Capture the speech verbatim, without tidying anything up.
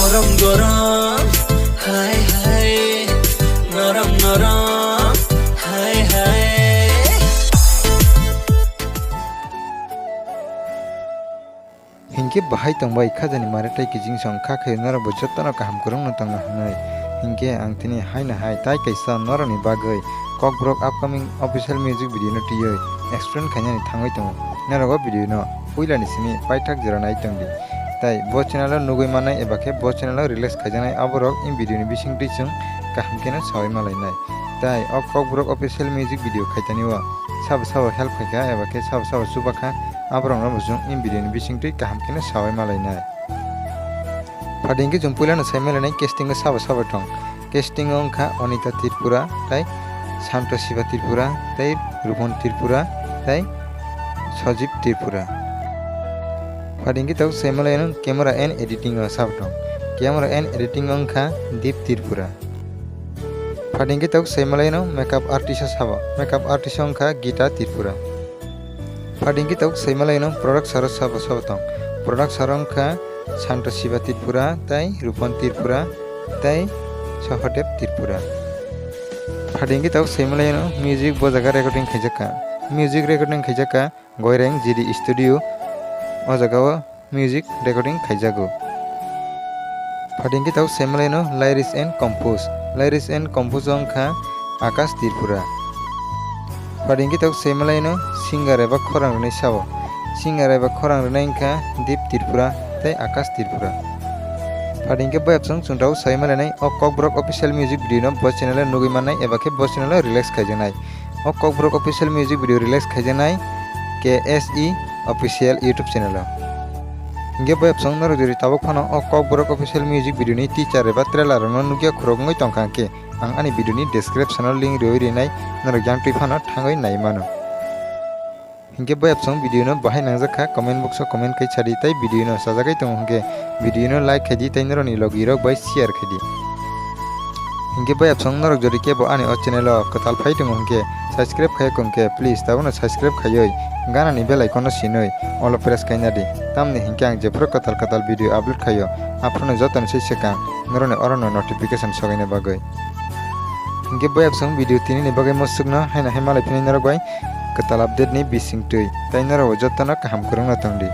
Gorom gorom, hai hai, norom norom, hai hai. Hinkhe bahai tongbai khajani mare tei kijing song kha khe norok bo jotono kaham kwrwngno tongna hwnwi. Hinkhe ang tini haino hai tai kaisa norokni bagwi Kokborok upcoming official music video no twiwi explain khainani thangwi tongo. Norok o video no puilani simi paithak jora nai tongdi. Tai bo channel o nugwi mannai eba khe bo channel o release khaijaknai aborok in video ni bisingtwi chwng kaham kheno sawi malainai. Tai o Kokborok official music video khaitani o sabo sabo help khaikha eba khe sabo sabo chubakha, aborokno bo chwng in video ni bisingtwi kaham kheno sawi malainai. Phadingkhe chwng puilano sai malainai casting o sabo sabo tong. Casting o wngkha Anita Tripura tei Santo Siva Tripura tei Rupon Tripura tei Sajib Tripura. Phadingkhe tabuk sai malaino camera and editing o sabo tong. Camera and editing o wngkha Deep Tripura. Phadingkhe tabuk sai malaino makeup artist o sabo. Makeup artist o wngkha Gita Tripura. Phadingkhe tabuk sai malaino producer o sabo sabo tong. Producer o wngkha Santo Siva Tripura tei Rupon Tripura tei Sahadev Tripura. Phadingkhe tabuk sai malaino music bo jaga recording khaijakha. Music recording khaijakha Goireng G D Studio. O jaga o music recording khaijago. Phadingkhe tabuk sai malaino lyrics and compose. Lyrics and compose o wngkha Akash Tripura. Phadingkhe tabuk sai malaino singer eba khorang rwnai sabo. Singer eba khorang rwnai wngkha Deep Tripura tei Akash Tripura. Phadingkhe bayapsong chwng tabuk sai malainai o Kokborok official music video no bo channel o nugwi mannai eba khe bo channel o release khaijaknai. O Kokborok official music video release khaijaknai K S E official YouTube channel o. Hinkhe bayapsong norok jodi tabuk phano o Kokborok official music video ni teaser eba trailer rokno nukya khorok wngwi tongkha hinkhe, ang ani video ni description o link riwi rinai, norok yang twi phano thangwi nai mano. Hinkhe bayapsong video no bahai nangjakha, comment box o comment khai sadi, tei video no sajagwi tongo hinkhe video no like khaidi tei norokni logi rok bai share khaidi. Hinkhe bayapsong norok jodi kebo ani o channel o kwtal phai tongo hinkhe, subscribe khaiya kongkhe please tabukno subscribe khaiwi ganani bell icon no sinwi all o press khaina di, tamni hinkhe ang jephuru kwtal kwtal video upload khaio aphuru no jotoni se swkang norokni oro no notification sogaina bagwi. Hinkhe bayapsong video tini ni bagwi mwswkno haino hai malai phini norok bai kwtal update ni bisingtwi tei norok bo jotono kaham kwrwngno tongdi.